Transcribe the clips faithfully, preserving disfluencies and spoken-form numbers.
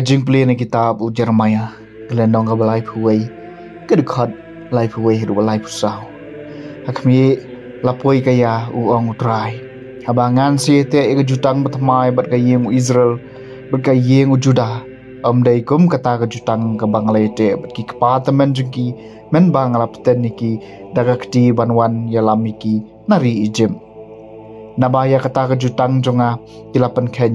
Jingplie na kitab u Jeremiah, ka lynnong kaba laiphew wei, ka dkhot laiphew wei haduh ba laiphew saw. Ha khmih, la poi ka ïa, u ong u Trai. Haba ngan sa ïateh ïa ka jutang bathymmai bad ka ïing u Israel bad ka ïing u Judah, ym dei kum kata ka jutang kaba nga la ïateh bad ki kpa tymmen jong ki, mynba nga la pyntip ïa ki da ka kti ban wan ïalam ïa ki na ri Ijip. Naba ïa kata ka jutang jong nga ki la pynkheiñ,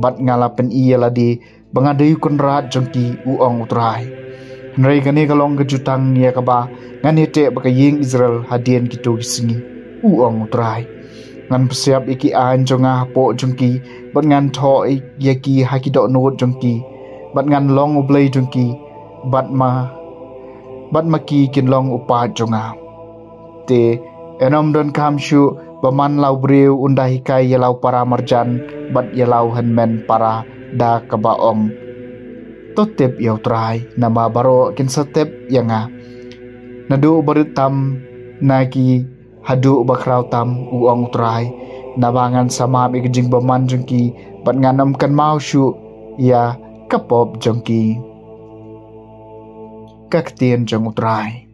bad nga la pyni ïa lade ba nga dei u kynrad jong ki, u ong u Trai. Hynrei kane ka long ka jutang ïa kaba ngan ïateh bad ka ïing Israel hadien kito ki sngi, u ong u Trai. Ngan pynsiap ïa ki aiñ jong nga hapoh jong ki, bad ngan thoh ïa ki ha ki dohnud jong ki, bad ngan long u Blei jong ki, bad ma, bad ma ki kin long u paid jong nga. Te, yn ym donkam shuh ba man la u briew un da hikai ïa la u para marjan bad ïa la u hynmen para da kaba ong: To tip ïa u Trai, namar baroh kin sa tip ïa nga, naduh u barit tam na ki haduh u bakhraw tam, u ong u Trai. Naba ngan sa map ïa ka jingbymman jong ki, bad ngan ym kynmaw shuh ïa ka pop jong ki. Ka ktien jong u Trai.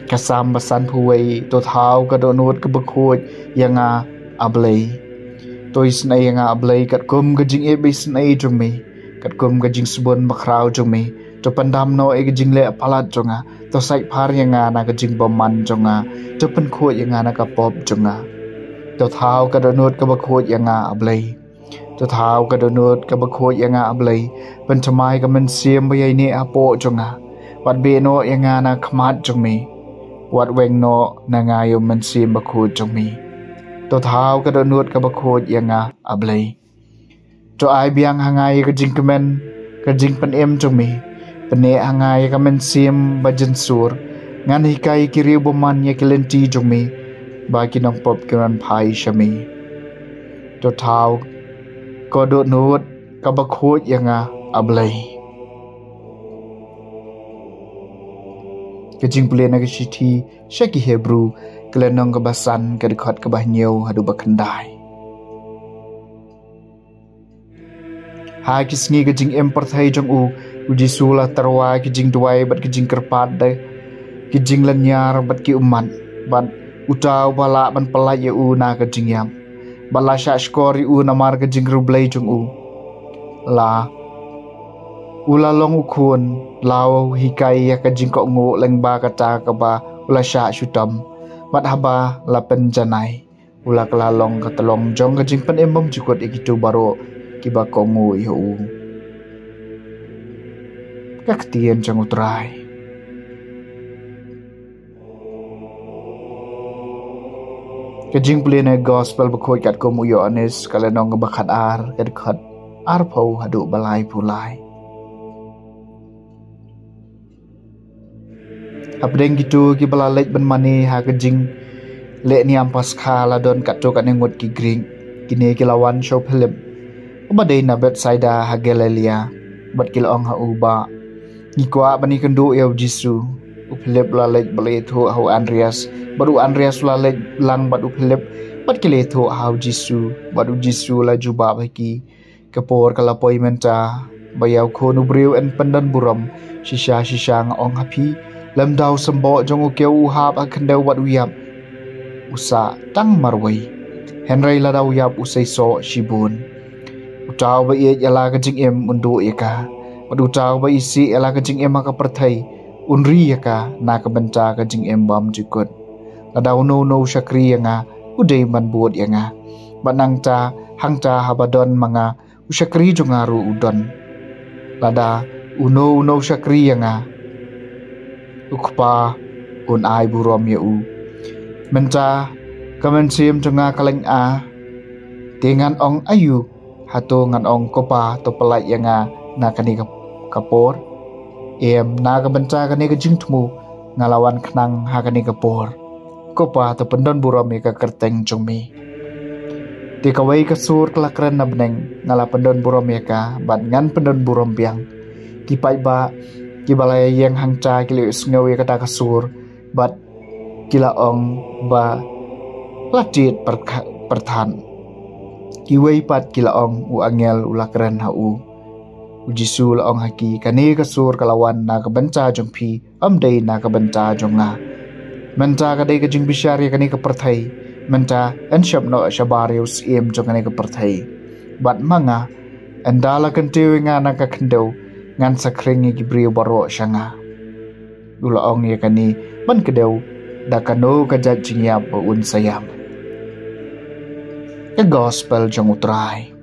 Ka Salm ba sanphew wei. To thaw ka dohnud kaba khuid ïa nga, A Blei. To isynei ïa nga, A Blei, katkum ka jingïeit ba isynei jong me, katkum ka jingsbun bakhraw jong me. To pyndam noh ïa ka jingleh palat jong nga. To sait phar ïa nga na ka jingbymman jong nga. To pynkhuid ïa nga na ka pop jong nga. To thaw ka dohnud kaba khuid ïa nga, A Blei. To thaw ka dohnud kaba khuid ïa nga, A Blei. Pynthymmai ka mynsiem ba ïaineh hapoh jong nga. Wat beh noh ïa nga na khmat jong me. Wat weng noh na nga ïa u Mynsiem Bakhuid jong me. To thaw ka dohnud kaba khuid ïa nga, A Blei. To ai biang ha nga ïa ka jingkmen, ka jingpynim jong me. Pynneh ha nga ïa ka mynsiem ba jynsur. Ngan hikai ïa ki riewbymman ïa ki lynti jong me, ba ki nongpop kin wan phai sha me. To thaw ka dohnud kaba khuid ïa nga, A Blei. Ka jingpule na ka shithi sha ki Hebru, ka lynnong kaba san, ka dkhot kaba hynñiew haduh ba khyndai. Ha ki sngi ka jingim pyrthei jong u, u Jisu u la tyrwa ki jingduwai bad ki jingkyrpad da ki jinglynñiar bad ki ummat, bad uta uba lah ban pyllait ïa u na ka jingïap. Bad la shah shkor ïa u namar ka jingriewblei jong u. La u la long u khun, la u hikai ïa ka jingkohnguh lyngba kata kaba u la shah shitom. Bad haba la pynjanai, u la kylla long ka tyllong jong ka jingpynim bymjukut ïa kito baroh kiba kohnguh ïa u. Ka ktien jong u Trai. Ka jingpule na ka Gospel bakhuid katkum u Ïoannis, ka lynnong kaba khatar, ka dkhot arphew haduh ba laiphew lai. Hapdeng kito kiba la leit ban mane ha ka jingleh niam Paskha, la don katto katne ngut ki Grik. Kine ki la wan sha u Philip, uba dei na Bethsaida ha Galilaia, bad ki la ong ha u ba, ngi kwah ban ïakynduh ïa u Jisu. U Philip u la leit bad la ïathuh ha u Andreas, bad u Andreas u la leit lang bad u Philip, bad ki la ïathuh ha u Jisu. Bad u Jisu u la jubab ha ki, ka por ka la poi mynta ba ïa u Khun u briew yn pyndon burom. Shisha shisha nga ong ha phi, lymda u symboh jong u kew u hap ha khyndew bad u ïap, u sah tang marwei. Hynrei lada u ïap, u seisoh shibun. Uta uba ïeit ïa la ka jingim un duh ïa ka, bad uta uba isih ïa la ka jingim ha ka pyrthei un ri ïa ka na ka bynta ka jingim bymjukut. Lada uno uno u shakri ïa nga, u dei ban bud ïa nga. Bad nangta, hangta haba don ma nga u shakri jong nga ruh u don. Lada uno uno u shakri ïa nga, u Kpa un ai burom ïa u. Mynta ka mynsiem jong nga ka lynga, te ngan ong aïu? Hato ngan ong, Ko Pa, to pyllait ïa nga na kane ka, ka por? Em, na ka bynta kane ka jingthmu nga la wan khnang ha kane ka por. Ko Pa, to pyndon burom ïa ka kyrteng jong me. Te kawei ka sur ka la kren na bneng, nga la pyndon burom ïa ka, bad ngan pyndon burom biang. Ki paidbah kiba la ïeng hangta ki la ïohsngew ïa kata ka sur, bad ki la ong ba la tied pyrkha-, pyrthat. Kiwei pat ki la ong, u angel u la kren ha u. U Jisu u la ong ha ki, kane ka sur ka la wan na ka bynta jong phi, ym dei na ka bynta jong nga. Mynta ka dei ka jingbishar ïa kane ka pyrthei. Mynta yn shep noh shabar ïa u syiem jong kane ka pyrthei. Bad ma nga, ynda la kyntiew ïa nga na ka khyndew, ngan sa khring ïa ki briew baroh sha nga. U la ong ïa kane ban kdew da kano ka jait jingïap ba un sa ïap. Ka Gospel jong U Trai.